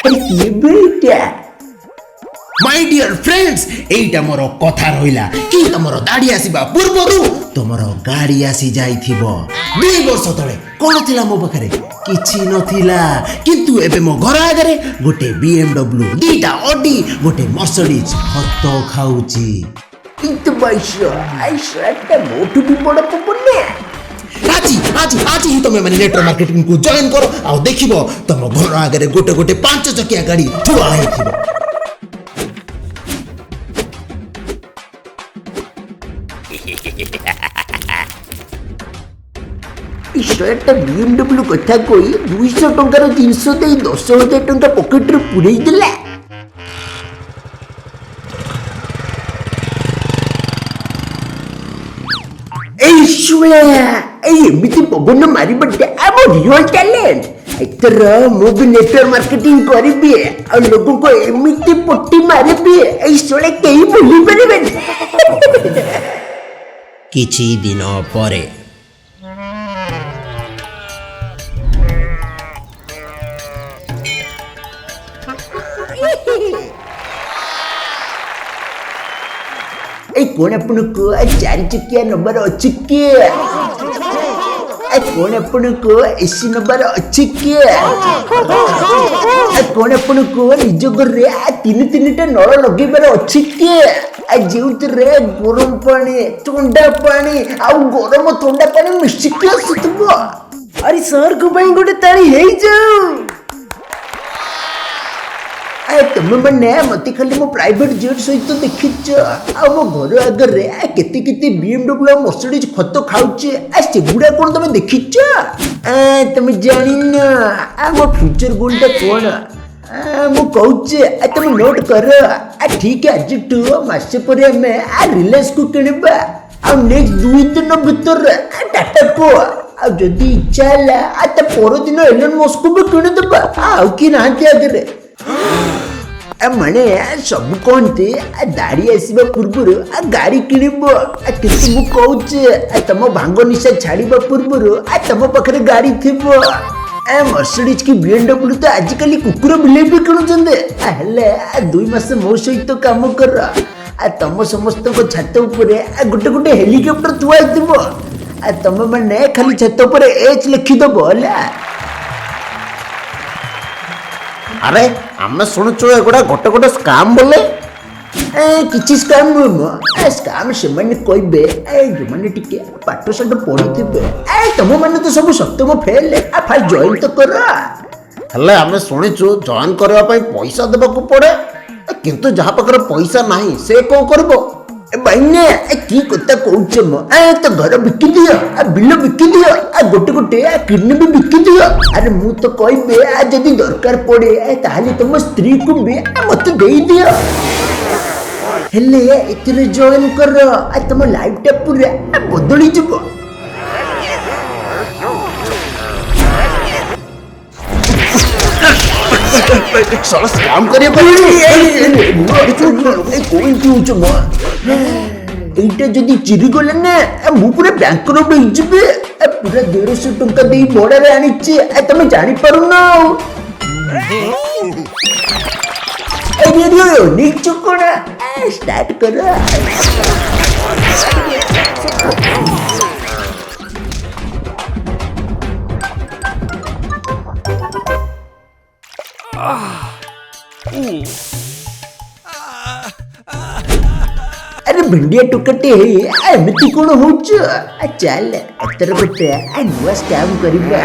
ଆରେ କିଏ ବେ ଏଇଟା? ମାଇ ଡିୟର ଫ୍ରେଣ୍ଡସ୍, ଏଇଟା ମୋର କଥା ରହିଲା କି ତମର ଦାଢି ଆସିବା ପୂର୍ବରୁ ତମର ଗାଡ଼ି ଆସି ଯାଇଥିବ। 2 ବର୍ଷ ତଳେ କ'ଣ ଥିଲା ମୋ ପାଖରେ? କିଛି ନଥିଲା। କିନ୍ତୁ ଏବେ ମୋ ଘର ଆଗରେ ଗୋଟେ ବିଏମଡବ୍ଲ୍ୟୁ, ଦିଟା ଅଡି, ଗୋଟେ ମର୍ସଡିଜ୍ ଖତ ଖାଉଛି। କିନ୍ତୁ ବୈଶ I ଶଳାଟା ମୋଠୁ ବି ବଡ଼ ପବନ। ଆଜି ଆଜି ଆଜି ହିଁ ତମେ ମାନେ ନେଟୱାର୍କ ମାର୍କେଟିଂକୁ ଜଏନ୍ କର ଆଉ ଦେଖିବ ତମ ଘର ଆଗରେ ଗୋଟେ ଗୋଟେ ପାଞ୍ଚ ଚକିଆ ଗାଡ଼ି ଥୁଆ ହେଇଥିବ। ଏଇ ଶଳାଟା ବିଏମଡବ୍ଲ୍ୟୁ କଥା କହି 200 ଟଙ୍କାର ଜିନିଷ ଦେଇ 10,000 ଟଙ୍କା ପକେଟରେ ପୁରେଇ ଦେଲା। ଏଇ ଶୁଆ, ଏଇ ଏମିତି ପବନ ମାରିବାଟା ଆମ ରିଅଲ ଟ୍ୟାଲେଣ୍ଟ। ଏଥର ମୁଁ ବି ନେଟୱାର୍କ ମାର୍କେଟିଂ କରିବି ଆଉ ଲୋକଙ୍କୁ ଏମିତି ପଟି ମାରିବି, ଏଇ ଶଳା କେହି ଭୁଲି ପାରିବେନି। କିଛି ଦିନ ପରେ। ଏଇ, କଣ ଆପଣଙ୍କୁ ଚାରି ଚକିଆ ନବାର ଅଛି କି? କଣ ଆପଣଙ୍କୁ ଏସି ନବାର ଅଛି କି? କଣ ଆପଣଙ୍କୁ ନିଜ ଘରେ ତିନି ତିନିଟା ନଳ ଲଗେଇବାର ଅଛି କି, ଯେଉଁଥିରେ ଗରମ ପାଣି, ଥଣ୍ଡା ପାଣି ଆଉ ଗରମ ଥଣ୍ଡା ପାଣି ମିଶିକି ଆସୁଥିବ? ଆରେ, ସାର୍ଙ୍କ ପାଇଁ ଗୋଟେ ତାଳି ହେଇଯାଉ। ଆ ତମେ ମାନେ ମତେ ଖାଲି ମୋ ପ୍ରାଇଭେଟ ଜେଟ୍ ସହିତ ଦେଖିଛ, ଆଉ ମୋ ଘର ଆଗରେ କେତେ କେତେ ବିଏମଡବ୍ଲ୍ୟୁ ଆଉ ମର୍ସିଡିଜ ଖତ ଖାଉଛି, ସେଗୁଡା କଣ ତମେ ଦେଖିଛ? ତମେ ଜାଣିନ ମୋ ଫ୍ୟୁଚର ଗୋଲଟା କଣ। ମୁଁ କହୁଛି, ତମେ ନୋଟ୍ କର। ଠିକ ଆଜିଠୁ ମାସେ ପରେ ଆମେ ରିଲାଏନ୍ସକୁ କିଣିବା ଆଉ ନେକ୍ସଟ 2 ଦିନ ଭିତରେ ଟାଟାକୁ, ଆଉ ଯଦି ଇଚ୍ଛା ହେଲା ତା ପରଦିନ ଏଲନ୍ ମସ୍କକୁ ବି କିଣିଦେବା। ଆଉ କି ନାହାନ୍ତି ଆଗରେ। ମାନେ ସବୁ କହନ୍ତି ଦାଢି ଆସିବା ପୂର୍ବରୁ ଗାଡ଼ି କିଣିବ, କିନ୍ତୁ ମୁଁ କହୁଛି ତମ ଭାଙ୍ଗ ନିଶା ଛାଡ଼ିବା ପୂର୍ବରୁ ତମ ପାଖରେ ଗାଡ଼ି ଥିବ। ମର୍ସିଡିଜ କି ବିଏମଡବ୍ଲ୍ୟୁ ତ ଆଜିକାଲି କୁକୁର ବିଲେଇ ବି କିଣୁଛନ୍ତି। ହେଲେ 2 ମାସ ମୋ ସହିତ କାମ କର, ତମ ସମସ୍ତଙ୍କ ଛାତ ଉପରେ ଗୋଟେ ଗୋଟେ ହେଲିକପ୍ଟର ଥୁଆ ହେଇଥିବ। ତମେ ମାନେ ଖାଲି ଛାତ ଉପରେ ଏଚ୍ ଲେଖିଦବ, ହେଲା? ଆରେ, ଆମେ ଶୁଣୁଛୁ ଏଗୁଡ଼ା ଗୋଟେ ଗୋଟେ ସ୍କାମ୍ ବୋଲେ। କିଛି ସ୍କାମ୍ ନୁହେଁ ମ। ସ୍କାମ୍ ସେମାନେ କହିବେ ଯୋଉମାନେ ଟିକେ ପାଠ ସାଠ ପଢିଥିବେ। ତମ ମାନେ ତ ସବୁ ସପ୍ତମ ଫେଲ୍। ଫାଷ୍ଟ ଜଏନ୍ ତ କର। ହେଲେ ଆମେ ଶୁଣିଛୁ ଜଏନ୍ କରିବା ପାଇଁ ପଇସା ଦେବାକୁ ପଡ଼େ। କିନ୍ତୁ ଯାହା ପାଖରେ ପଇସା ନାହିଁ ସେ କ'ଣ କରିବ? ଏ ଭାଇନା, କି କଥା କହୁଛ ମ? ତ ଘର ବିକି ଦିଅ, ବିଲ ବିକି ଦିଅ, ଗୋଟେ ଗୋଟେ କିଡନୀ ବି ବିକି ଦିଅ। ଆରେ, ମୁଁ ତ କହିବି ଯଦି ଦରକାର ପଡେ ତାହେଲେ ତମ ସ୍ତ୍ରୀକୁ ବି ମତେ ଦେଇଦିଅ। ହେଲେ ଏଥିରେ ଜଏନ୍ କର, ତମ ଲାଇଫଟା ପୁରା ବଦଳିଯିବ। ଶଳା ସ୍କାମ୍ କରିବା। କୋଇନ୍ତି ହଉଛ ମ? ଏଇଟା ଯଦି ଚିରିଗଲେ ନା ମୁଁ ପୁରା ବ୍ୟାଙ୍କରପ୍ଟ ହେଇଯିବି। ପୁରା 150 ଟଙ୍କା ଦେଇ ଭଡ଼ାରେ ଆଣିଛି, ତମେ ଜାଣିପାରୁନ ଆଉ। ନେଇଛୁ କଣ? ଷ୍ଟାର୍ଟ କର। ଆରେ ଭେଣ୍ଡିଆ ଟୋକାଟେ ହେଇ ଏମିତି କଣ ହଉଛ? ଚାଲ, ଏଥର ଗୋଟେ ନୂଆ ସ୍କାମ୍ କରିବା।